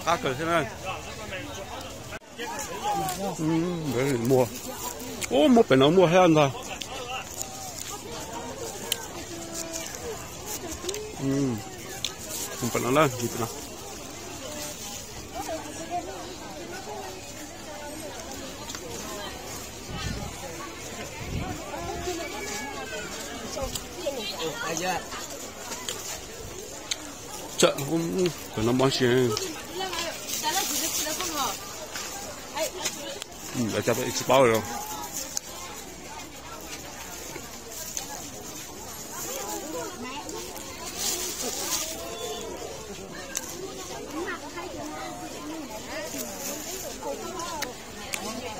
Qab kawg thiab na. Muaj, ub, muaj pem no muaj thiab ntag. Pem no na, pem no. Tsam pem no mob ntsis. Lawv cov tsis paub li.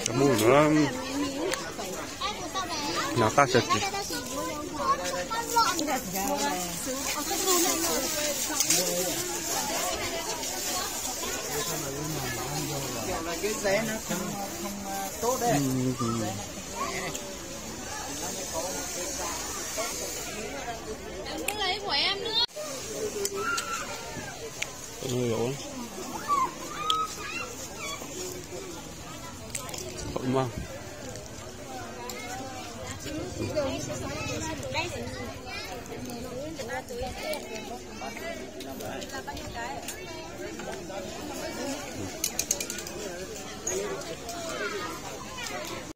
Cov mus no, no qab sawv tsees.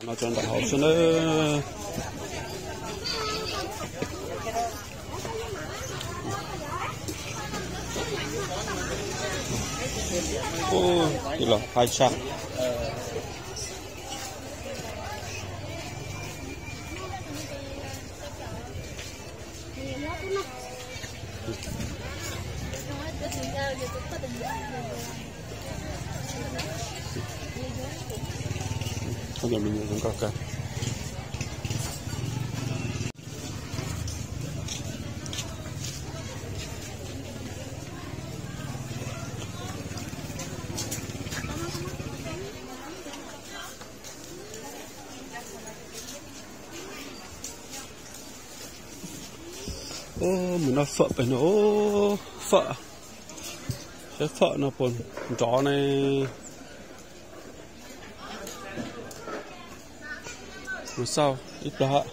No tso ntawm hauv xwb na. Ub, tus los hais tshaj. Koj cov me nyuam zoo nkauj kawg. Ub, mus noj fawm pem no, fawm, saib fawm no puas nrov ne. Mus xauj ib pliag.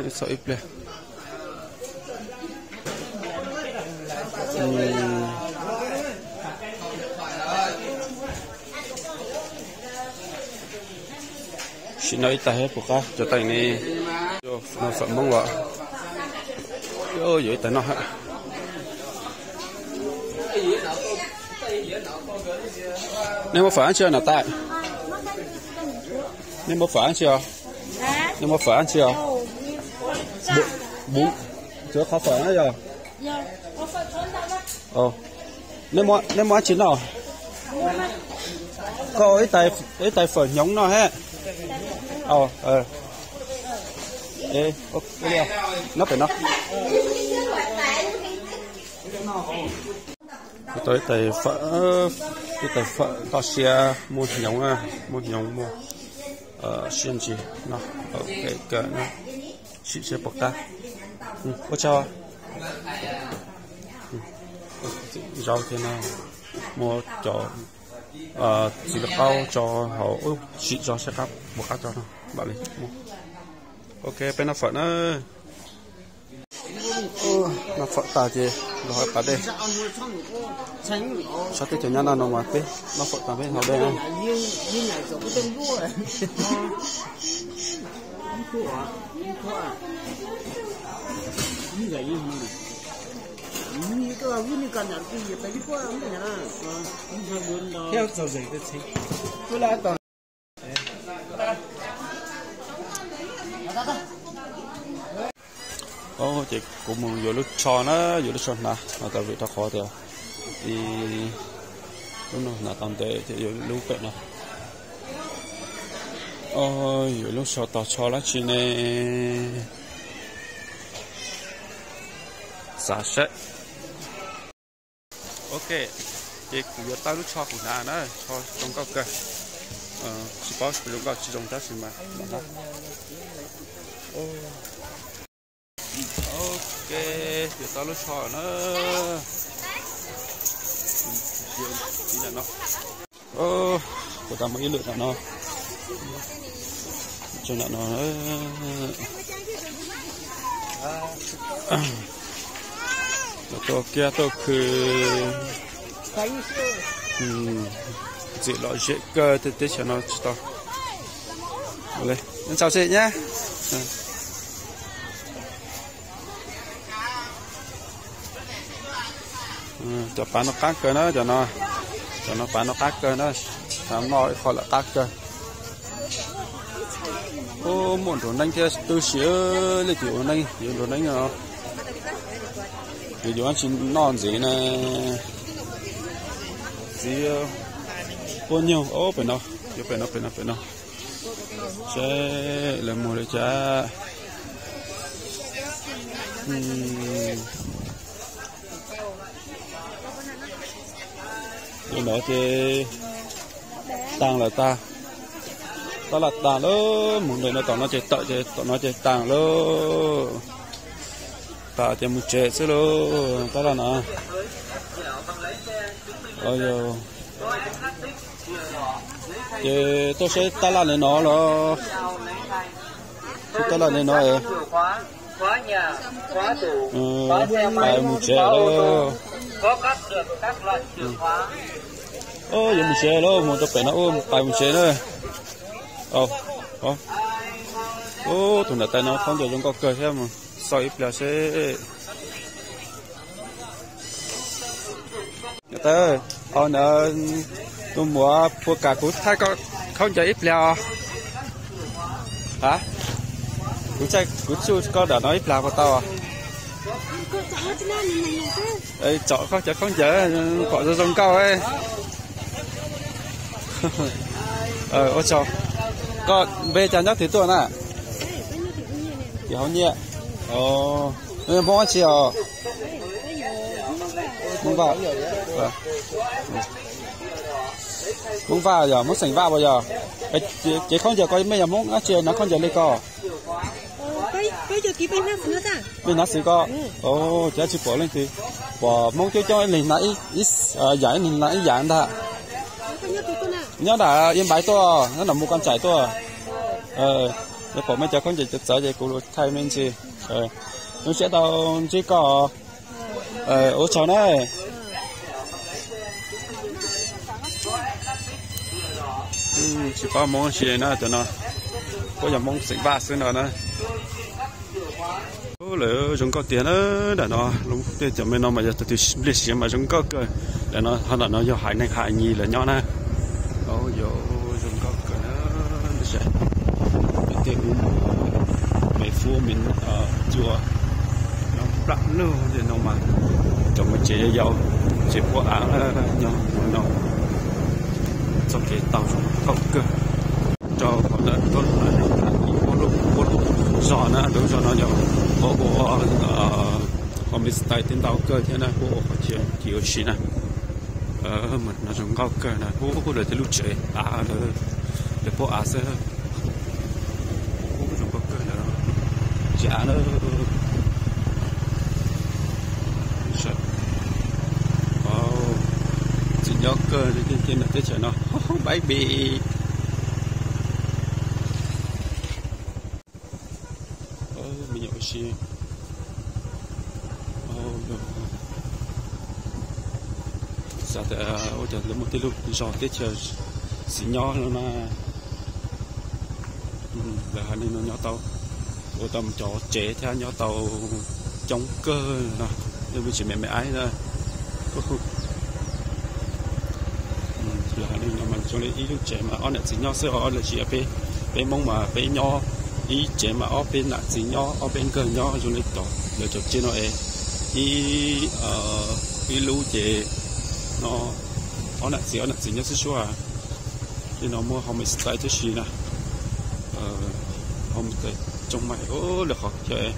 Ib txhom ib pliag. Sim no ib tag puas qab cov teem ne. No fawm Hmoob os. Yuav ib tag no hab. Nej muab fawm dab tsi os Nom Tais? Nej muab fawm dab tsi os? Nej muab fawm dab tsi os? Tsuav qhov fawm na yog? Nej muab dab tsi noj? Koj ib tais fawm hnyoov noj hab. Nyob pem no. Tau ib tais fawm, ib tais fawm toj siab muaj hnyoov, muaj hnyoov muaj siab ntsig no. Sim seb puas qab. Ua tsaug. Zaub thiab no, muaj cov txiv laj qaub tso hauv, sim tso seb qab puas qab tso no mam li muag. Ok, peb noj fawm na. Noj fawm tas ces los hauv pas dej. Sab teb chaws Nyab Laj no mas peb noj fawm tas peb haus dej na. Ces kuv mus yuav lub tsho na, yuav lub tsho hnav no tas vim rau qhov tias lub no hnav tau ntev ces yuav lub pem no. Yuav lub tsho tos tsho dab tsi ne? Xav seb. Ok, ces kuv yuav tau lub tsho kuv hnav na, tsho zoo nkauj kawg. Tsis paub zoo nkauj tsis zoo tab sis mas los hnav. Ok, yuav tau lub tsho na. Tiv ntawm no. Kuv tau muaj ib lwm ntawm no. Tsho ntawm no. Tuaj kiag tuaj khw. Ntxim lom zem kawg, teb chaws no tsis tau. Ntxhais xim nyab. Cov pav no qab kawg na, cov no, cov no pav no qab kawg na, noj ib qho lawm qab kawg. Ub, muaj nruas neeb thiab tub si, leej twg ua neeb yuav nruas neeb no. Yuav yuav tsis noj ntxiv na. Txiv puab nyuj, pem no, yuav pem no, pem no, pem no. Seb lawv muag li cas. Li no ces taag lawm tag, tab laj taag lawm, mus ntawm no tom no ces tawm ces tom no ces taag lawm. Tas ces mus tsev xwb lauj, tab laj no. Ces tuaj saib tab laj li no los, saib tab laj li no. Pais mus tsev lawm. Yuav mus tsev lawm, mus rau pem no ub, pais mus tsev na. Ub, tus nram tais no khaub ncaws zoo nkauj kawg thiab, mus xauj ib pliag seb. Tus muam, puas kam kuv thaij koj khaub ncaws ib pliag os? A, kuv tsuj koj nram no ib pliag puas tau? Tsom koj cov khaub ncaws pom zoo zoo nkauj. Ua tsaug. Koj npe cas nyob twg tuaj na? Tim Hauv Nyiaj. Hmoob dab tsi os? Hmoob Vaj. Hmoob Vaj yog Hmoob xeem Vaj puas yog? Ces khaub ncaws ko mej yog Hmoob dab tsi nov khaub ncaws li ko? Mej hnav xwm ko. Ces tsis pom leej twg, pom Hmoob coob coob ib leeg hnav ib yam, ib leeg hnav ib yam ntag. Nyob nram Iab Npaiv tuaj, nyob nram Mus Kas Ntsaim tuaj. Yog pom mej cov khaub ncaws txawv ces kuv thaij mej ntsis. Zoo siab tau ntsib koj. Ua tsaug na. Tsis paub Hmoob dab tsi na, cov no puab yog Hmoob xeem Vaj xwb no na. Lawv zoo nkauj tiag na. Nram no tej cov me no mas yog tug twg npliag siav mas zoo nkauj kawg. Ntawm no, ho ntawm no yog haiv neeg Haiv Nyij lawv nyob na. Zoo nkauj kawg na. Tej ub, me fuab me cua, nyob plab lug li no mas cov mus tsev yau yau, tsev puab av nyob no. Txoj kev tau zoo nkauj kawg. Rau qhov ntawm tuab lub, puab lub zog na, lub zog no yog puab ua homestay tej ntau kawg thiab na, puab ua qhov chaw ua si na. No zoo nkauj kawg na, lawv tej lub tsev av, lawv puab av xwb. Zoo nkauj kawg na, tsev av na. Tsim nyog kawg li tiag tiag ntawm teb chaws no, baby. Me nyuam ua si. Xav tias ua cas lawv muaj tej lub zos teb chaws txiv nyob no na. Lawv haiv neeg no nyob tau, ua tau cov tsev thiab nyob tau coob kawg no, yeej tsis me me aib na. Lawv haiv neeg no mas zoo li ib lub tsev mas ob nam txiv nyob xwb os, lawv tsis, peb Hmoob mas peb nyob ib tsev mas ob peb nam txiv nyob, ob peb nkawg nyob zoo li cov, lawv cov tsev no es ib, ib lub ces no ob nam txiv, ob nam txiv nyob xwb suab. Tej no muaj homestay tib si na. Homestay coob mas, lawv qhov chaw,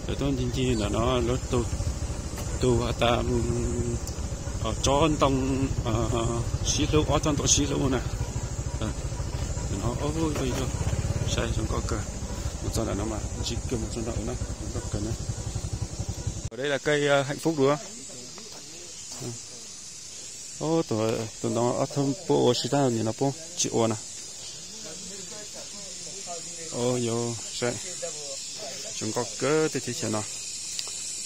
lawv tuaj ncig ncig ntawm no, lawv tus has tas tsob ntoo sib hlub, ob tsob ntoo sib hlub na. No, saib zoo nkauj kawg. Mus txog ntawm no mas ntsib kawg, mus txog ntawm no na, zoo nkauj. Ở đây là cây, ờ, hạnh phúc đúng không? Tus ntoo ob thawj puab ua si tab nim no puab tsis ua na. Ov, yuav zoo nkauj kawg tej teb chaws no.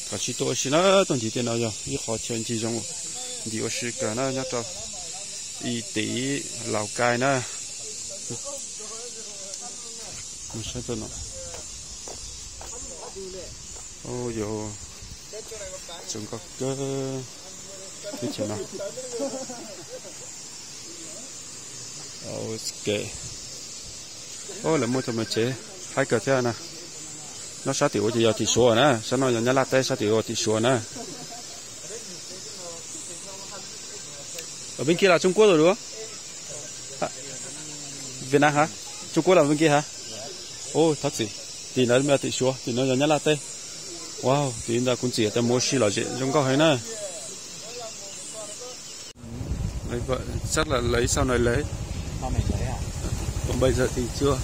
Koj sim tuaj ua si na, tuaj ncig tej no yog ib qho chaw ncig zoo, ncig ua si kawg na nyob rau ib tim Laus Kais na. Mus saib tuaj no. Ov, yuav zoo nkauj kawg teb chaws no. Ok. Ov, lawv muaj cov me tsev haib kawg thiab na. Nyob sab tim ub ces yog tim Suav na, sab no yog Nyab Laj teb, sab tim ub tim Suav na. Ở bên kia là Trung Quốc rồi đúng không? Việt Nam hả? Trung Quốc là bên kia hả? Ôi, thov txim. Tim ntawd yog tim Suav, tim no yog Nyab Laj teb. Wow, tim ntawd kuv ntxiv tias mus ua si lom zem zoo nkauj heev na. Chắc là lấy sau này lấy. Còn bây giờ thì chưa.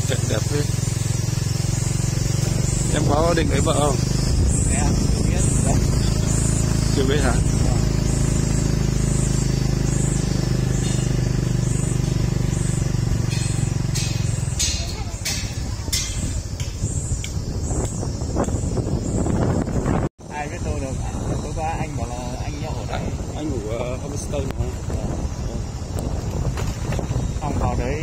Cảnh đẹp thế. Em có định lấy vợ không? Em chưa biết. Chưa biết hả? Ai biết đâu được, à, tối qua anh bảo là anh nhậu ở đây. Anh ngủ ở homestay mà. Ờ. Xong vào đấy,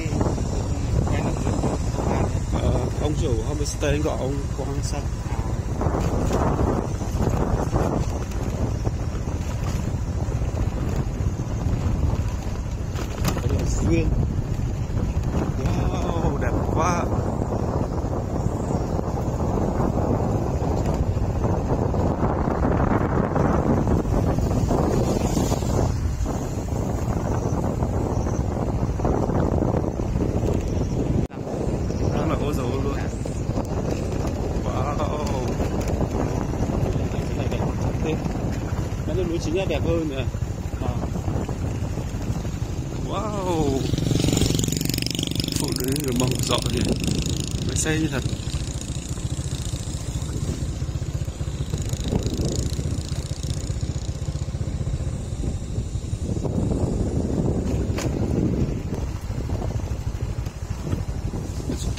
quay lại với công an. Ờ, ông chủ homestay anh gọi ông công an sao? À. Xuyên. Wow, đẹp quá. Đó là ố dầu luôn. Wow. Cái này đẹp thật đấy. Nó lúa chín ra đẹp hơn nữa. Wow. Phụ nữ người Mông giỏi thì mới xây như thật.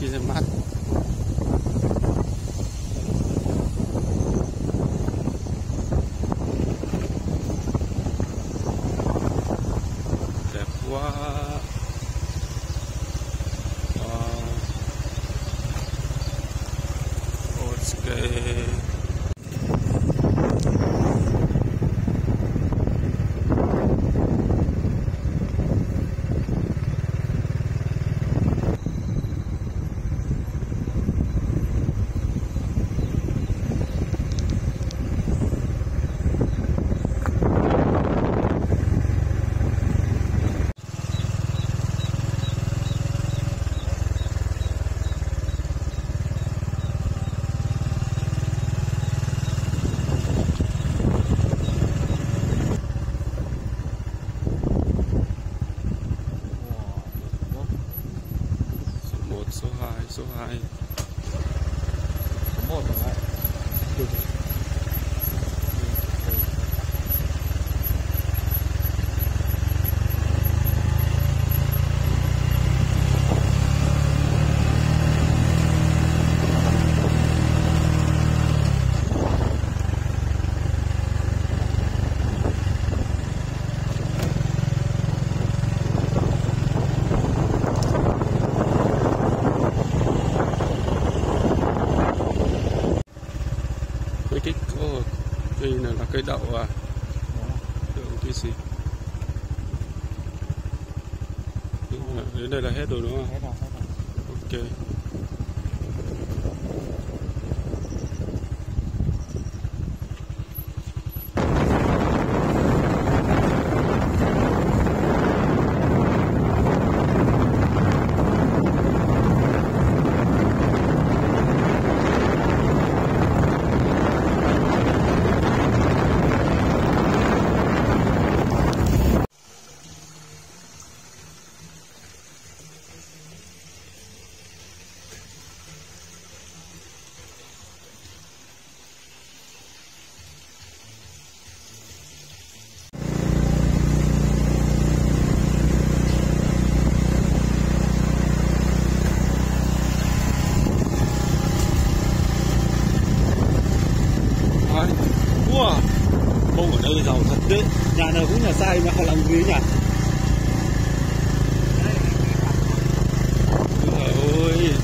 Cái mát. Đẹp quá. Wow. Ok. Số một, số hai, số hai. Cái kích, ồ, cái này là cái đậu à? Đậu cái gì? Đến đây là hết rồi đúng không? Hết rồi, hết rồi. Ok. Ui, giàu thật đấy. Nhà này cũng nhà sai mà họ làm gì nhỉ? Ui, ôi.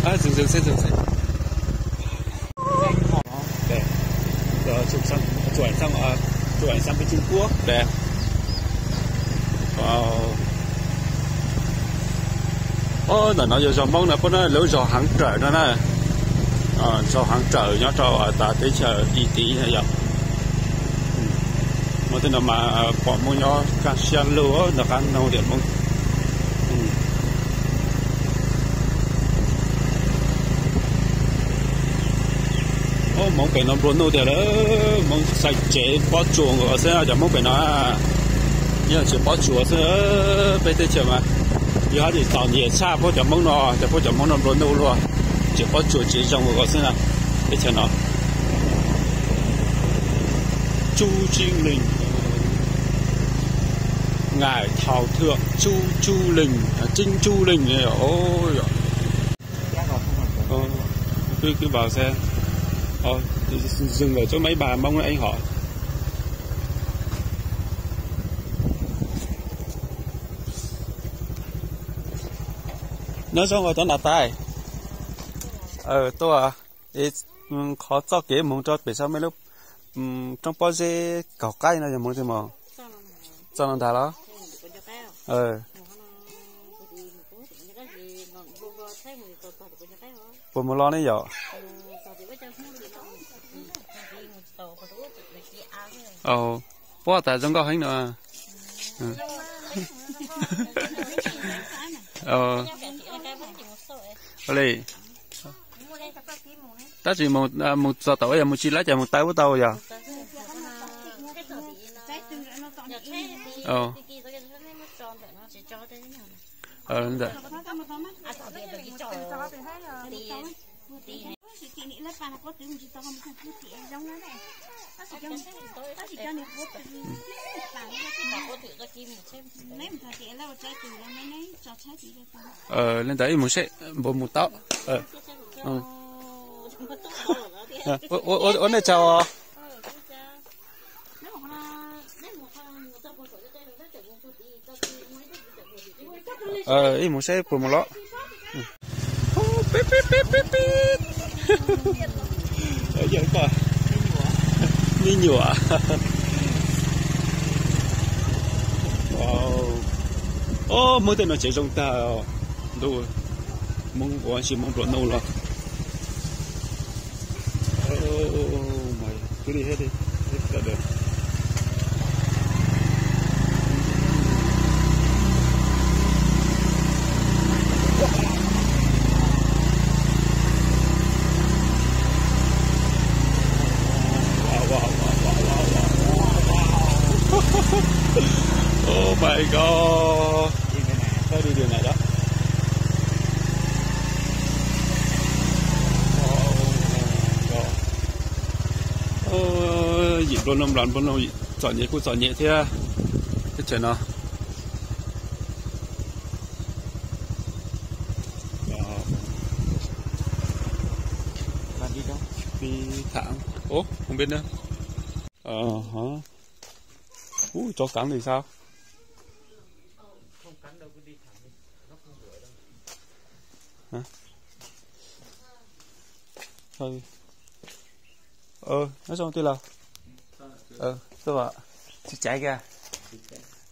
À, dừng, dừng xe, dừng xe. Đây. Giờ chụp sang, chụp ảnh sang, à, chụp ảnh sang bên Trung Quốc. Đây. Wow. Ntawm no yog zos Hmoob no, puab no lub zos Haav Rawm no na. Zos Haav Rawm nyob rau tas teb chaws Is Tiv no yom. Muaj tej no mas pom Hmoob nyob kaj siab lug, nrog qab noog tias Hmoob. Hmoob pem no nplua nuj tiag lawm, Hmoob xaiv tsev pob tsuas nkaus xwb, cov Hmoob pem no yog tsev pob tsuas xwb, peb teb chaws mas yog hais tias txom nyem tshaj puab cov Hmoob no, ces puab cov Hmoob no nplua nuj luaj, tsev pob tsuas tsev zoo nkaus xwb na, teb chaws no. Chu Tsin Leej, Ngải Thảo Thượng, Chu Chu Leej, Chính Chu Leej. Cứ, cứ vào xe. Ồ, dừng ở chỗ mấy bà Mông anh hỏi. Nyob zoo os cov nam tais. Tuaj, qhov txoj kev mus rau pem saum mej lub roob pob zeb kaum qaib no yog mus twg mus? Txoj no ntag los? Puas mus los ne yom? Puab tas zoo nkauj heev no. Ua li, tab sis mus txog tom uas yog mus tsis laib ces mus taw puab tau yog? Ntawm Li ntawd ib mus seb npuas mus tau. Ua nej tsaug os. Ib mus seb puas mus los. Pib pib pib pib. Yog koj me nyuam. Ob, Hmoob tej no tsev zoo tag. Ntuj, Hmoob ua tsis Hmoob nplua nuj los. Kwv li thiab, sawv daws. Oh my god. Sao đi đường này đó? Yim nplua nuj los nplua nuj, txom nyem kuj txom nyem thiab. Teb chaws no. Đi thẳng. Ủa, không biết nữa. Ủa, tso cẳng thì sao? Hả? Thôi. Ờ, nói xong tij laug. Ờ, tôi bảo, chị chạy kìa.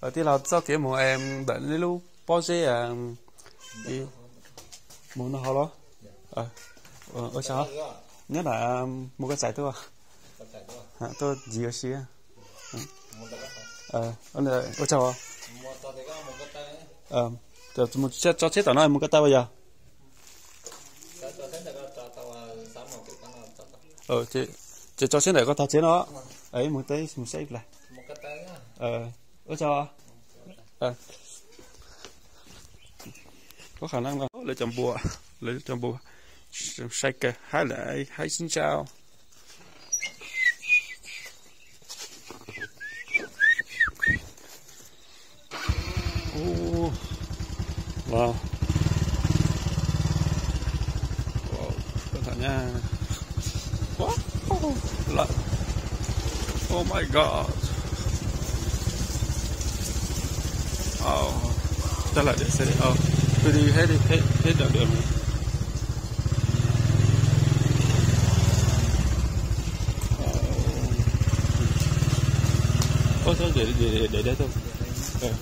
Ờ, tij laug txoj kev mus em ntawm nej lub pob zeb, mus no hov los. Ua tsaug, nyob na, mus koj txais tuaj. Tuaj ntxiv ua si. Ua tsaug. Mus tso tsheb tom no mus ko taw yog? Ces tso tsheb ntawm koj tog tsheb no, mus teb mus saib plas. Ua tsaug. Có khả năng là lawv cov npua, lawv cov npua sai kawg, hais lawm hais xin chào. Wow. Wow, căng thẳng nha. Wow, lợn. Oh my God. Tag lawm, pw đi hết, hết đợt được. Ôi, sao để, để, để, để đây thôi. Ờ.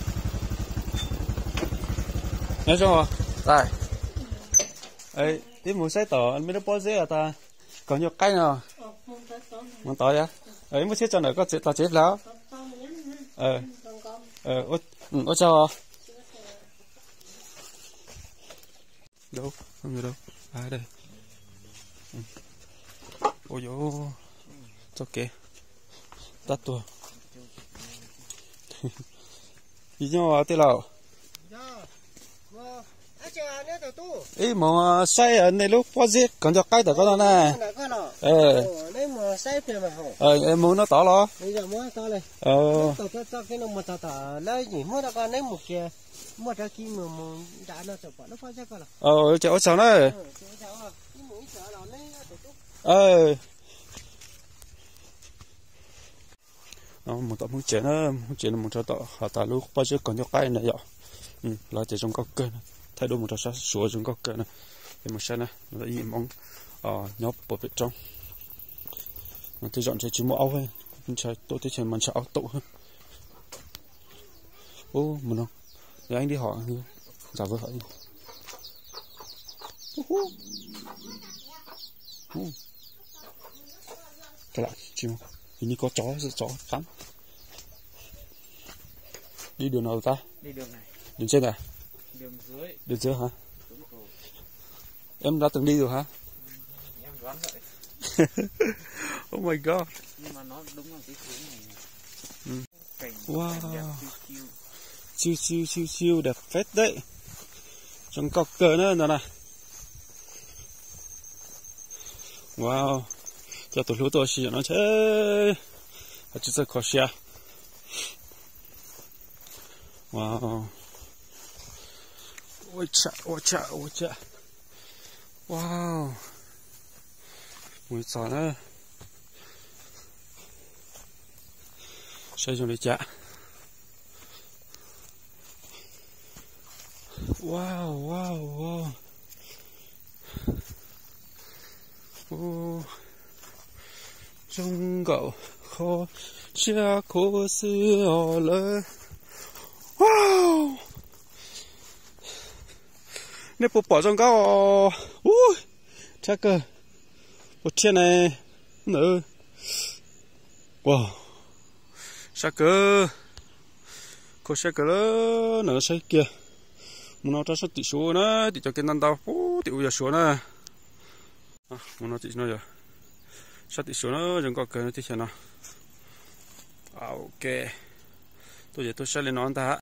Nói sao hả? Tài. Ê, ib mus saib tom mej lub pob zeb tas kom nyuag qaib no. Mus tod yog. Ib muab tsheb tso ntawm koj tsev, tog tsev plaws. Ua tsaug. Ua txoj kev tab tuag. Yog tij laug, ib mus saib nej lub pob zeb kom nco qaib tom koj no na. Mus no tod los? Ces ua tsaug na. Mus tom Hmoob tsev na, Hmoob tsev no mus rau tom has tas lub pob zeb kom nco qaib na yom. Lawv tias zoo nkauj kawg, thaij duab mus rau sab Suav zoo nkauj kawg na. Es mus saib na, ib hmoob nyob puag pem roob. Tej zaum ntshe tsis muaj aub, ntshai tuaj teb chaws mas ntshe aub tum. Ub, mus no, yog ib lub hom, ntxav vwg hom. Hình như có chó, chó cắn. Đi đường nào ta? Đường trên à? Đường dưới hả? Em đã từng đi rồi hả? Oh my God. Wow. Chill chill chill chill, đẹp phết đấy. Zoo nkauj kawg na ntawm no. Wow. Coj tus hlub tuaj si no ntshe ho tsis txawj kho siab. Wow. Ua tsham, ua tsham, ua tsham. Wow. Mus txog na. Saib zoo li cas. Wow, wow, wow. Zoo nkauj kho siab khuv xim os lawm. Wow. Nej puas pom zoo nkauj os? Ub, rhiab kawg. Puas rhiab ne? Ntawd. Wow. Sab kawg. Kho siab kawg lawm na, saib kiag. Mus no rau sab tim Suav na, tim cov kev ntau ntau puag tim ub yog Suav na. Mus no tim no yog sab tim Suav na, zoo nkauj kawg teb chaws no. Ok. Tuaj ces tuaj saib li no ntag.